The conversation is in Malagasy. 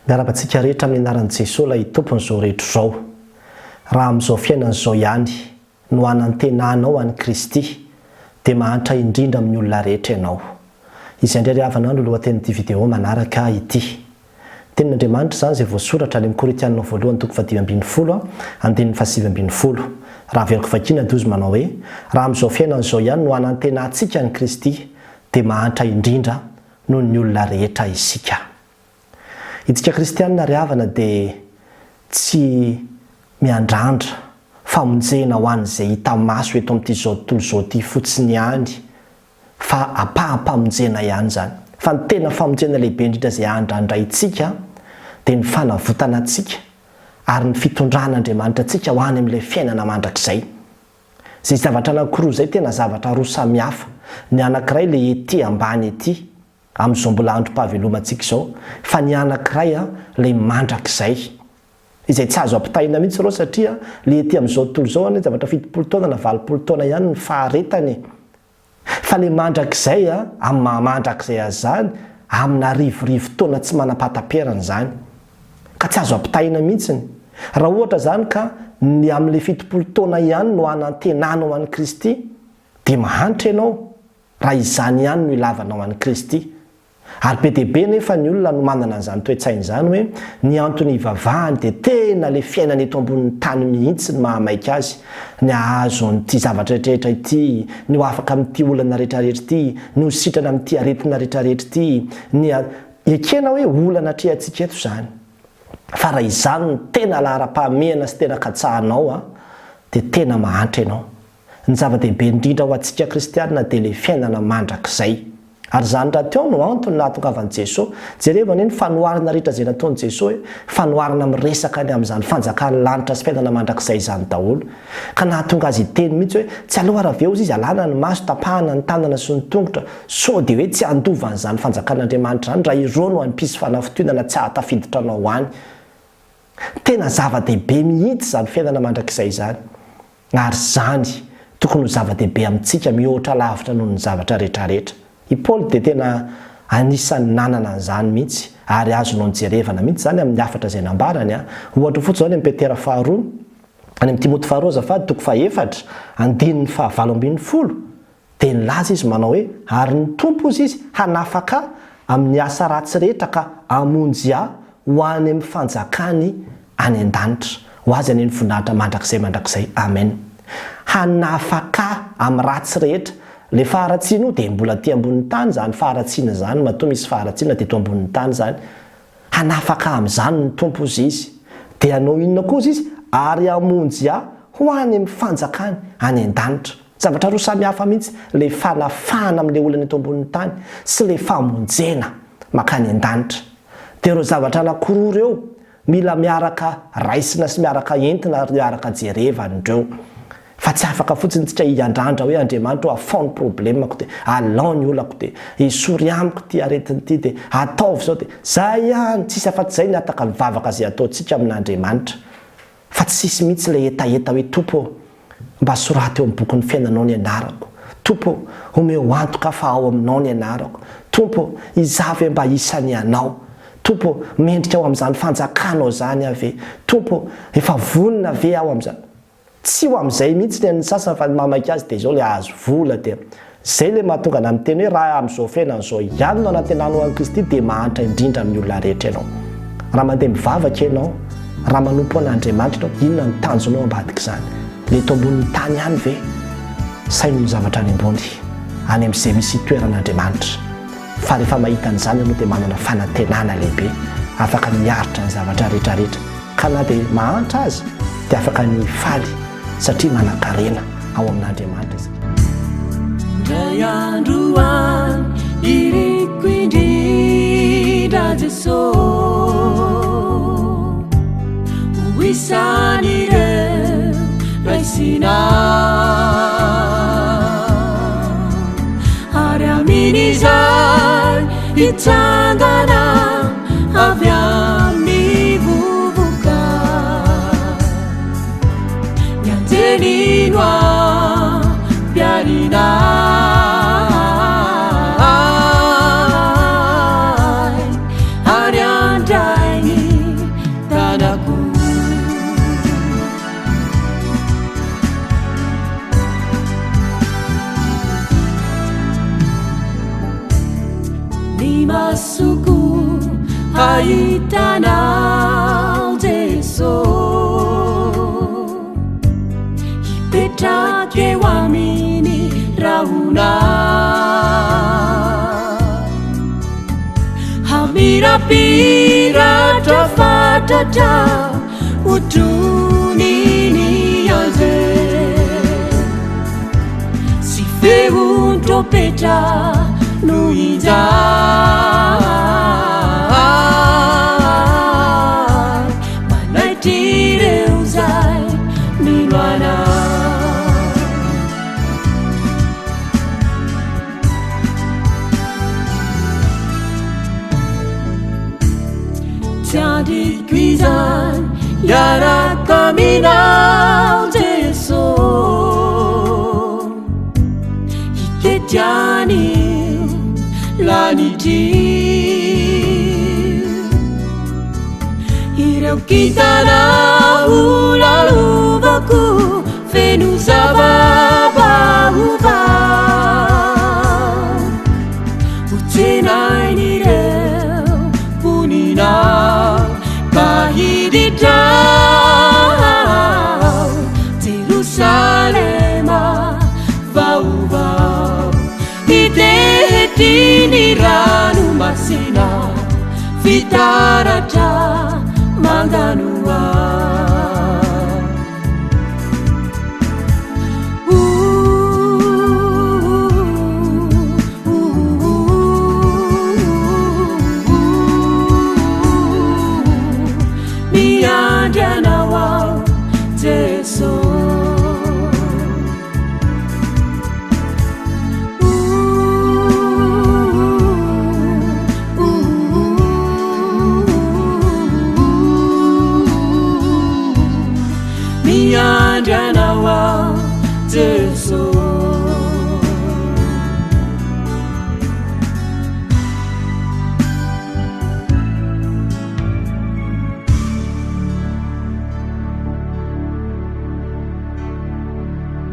Miarahaba antsika rehetra amin'ny anaran'i Jesoa ilay Tompon'izao rehetra izao. Raha amin'izao fiainana izao ihany no anantenanao an'i Kristy dia mahantra indrindra amin'ny olona rehetra ianao. Izay indray ry havana no lohatenin'ity video manaraka ity. Tenin'Andriamanitra izany izay voasoratra any amin'ny Korintianina voalohany toko fahadimy ambin'ny folo andininy fahasivy ambin'ny folo. Raha averiko vakiana dia hozy manao hoe, Raha amin'izao fiainana izao ihany no anantenantsika an'i Kristy dia mahantra indrindra noho ny olona rehetra isika. Itsika kristianina ry havana dia tsy miandrandra famonjena ho an'izay hita maso eto amin'ity izao tontolo izao ity fotsiny ihany fa ampaham-pamonjena ihany izany. Fa ny tena famonjena lehibe indrindra izay andrandraintsika dia ny fanavotana antsika ary ny fitondran'Andriamanitra antsika ho any amin'ilay fiainana mandrakizay. Izay zavatra anankiroa izay tena zavatra roa samihafa. Ny anankiray ilay ety ambany ety amin'izao mbola androm-pahavelomantsika izao, fa ny anankiray ilay mandrakizay. Izay tsy azo ampitahaina mihitsy ireo satria ilay ety amin'izao tontolo izao anie zavatra 70 taona na 80 taona ihany ny faharetany e. Fa ilay mandrakizay amin'ny maha mandrakizay azy izany, amina arivorivo taona tsy manam-pahataperana izany. Ka tsy azo ampitahaina mihitsiny. Raha ohatra izany ka ny amin'ilay 70 taona ihany no anantenanao an'i Kristy, dia mahantra ianao, raha izany ihany no ilavanao an'i Kristy. Ary be dia be nefa ny olona no manana an'izany toe-tsaina izany hoe ny antony hivavahany dia tena ilay fiainana eto ambonin'ny tany mihitsy no mahamaika azy, ny hahazo an'ity zavatra rehetrarehetra ity, ny ho afaka amin'ity olana rehetrarehetra ity, ny ho sitrana amin'ity aretina rehetrarehetra ity, ny ha. Ekena hoe olana atrehantsika eto izany. Fa raha izany no tena laharam-pahamehana sy tena katsahanao an, dia tena mahantra ianao. Ny zava-dehibe indrindra ho antsika kristianina dia ilay fiainana mandrakizay. Ary izany rahateo no antony nahatongavan'i Jesoa. Jerevo anie ny fanoharana rehetra izay nataon'i Jesoa e! Fanoharana miresaka ny amin'izany fanjakan'ny lanitra sy fiainana mandrakizay izany daholo. Ka nahatonga azy hiteny mihitsy hoe, tsy aleo ary avy eo izy alana ny maso, tapahana ny tanana sy ny tongotra, sao dia hoe tsy handova an'izany fanjakan'Andriamanitra izany raha ireo no hampisy fanafintohinana tsy hahatafiditra anao any. Tena zava-dehibe mihitsy izany fiainana mandrakizay izany. Ary izany tokony ho zava-dehibe amintsika mihoatra lavitra noho ny zavatra rehetrarehetra. I Paoly dia tena anisan'ny nanana an'izany mihitsy, ary azonao nojerevana mihitsy izany amin'ny hafatra izay nambarany. Ohatra fotsiny izao any amin'ny Petera faharoa, any amin'ny Timoty faharoa azafady, toko fahefatra, andininy fahavalo ambin'ny folo, Dia nilaza izy manao hoe, Ary ny Tompo, hozy izy, hanafaka ahy amin'ny asa ratsy rehetra ka hamonjy ahy ho any amin'ny fanjakany any an-danitra. Ho Azy anie ny voninahitra mandrakizay mandrakizay. Amen. Hanafaka ahy amin'ny ratsy rehetra. Ilay faharatsiana io dia mbola aty ambonin'ny tany izany faharatsiana izany, matoa misy faharatsiana dia eto ambonin'ny tany izany. Hanafaka ahy amin'izany ny Tompo, hozy izy. Dia hanao inona koa, hozy izy? Ary hamonjy ahy ho any amin'ny fanjakany any an-danitra. Zavatra roa samy hafa mihitsy ilay fanafahana amin'ilay olana eto ambonin'ny tany sy ilay famonjena mankany an-danitra. Dia ireo zavatra anankiroa ireo mila miaraka raisina sy miaraka entina ary miaraka jerevana ireo. Fa tsy afaka fotsiny tsika hiandrandra hoe Andriamanitra ô afao ny problemako dia alao ny olako dia esory amiko ity aretina ity dia ataovy izao dia zay ihany, tsisy afa-tsy izay ny hataka ny vavaka izay ataontsika amin'Andriamanitra. Fa tsisy mihitsy ilay hetaheta hoe Tompo ô, mba soraty eo amin'ny bokin'ny fiainanao ny anarako. Tompo ô, omeo antoka aho fa ao aminao ny anarako. Tompo ô, izaho ve mba isan'ny Anao? Tompo ô, mendrika ho amin'izany fanjakanao izany aho ve? Tompo ô, efa vonona ve aho amin'izany? Tsy ho amin'izay mihitsy ny an'ny sasany fa ny mahamaika azy dia izao ilay hahazo vola dia. Izay ilay mahatonga anah miteny hoe raha amin'izao fiainana izao ihany no anantenanao an'i Kristy dia mahantra indrindra amin'ny olona rehetra ianao. Raha mandeha mivavaka ianao, raha manompo an'Andriamanitra ianao, inona no tanjonao ambadik'izany? Ilay eto ambonin'ny tany ihany ve? Saino ny zavatra any ambony, any amin'izay misy itoeran'Andriamanitra. Fa rehefa mahita an'izany ianao dia manana fanantenana lehibe, afaka ny miaritra ny zavatra rehetra rehetra. Ka na dia mahantra aza dia afaka ny hifaly satria manan-karena ao amin'Andriamanitra isika. Indray andro any iriko indrindra Jesosy ho isan'ireo raisina ary amin'izay hitsangana avy amin'ny vovoka. Ny anjely no ampiarina ahy ary handray ny. Hahita Anao Jeso. Hipetraka eo amin'ny rahona. Hamirapiratra fatratra hotronin'ny anjely. Sy feon-trompetra no injay manaitra ireo izay mino anay. Tsy andriko izany hiaraka aminao Jeso. Hitety an'io lanitra io. Ireo kintana ho lalovako feno zava-baovao. Ho tsenain'ireo mponina ka hiditra ao Jerosalema vaovao. Hitety ny ranomasina fitaratra manganohano. Miandry anao aho Jeso. Miandry anao.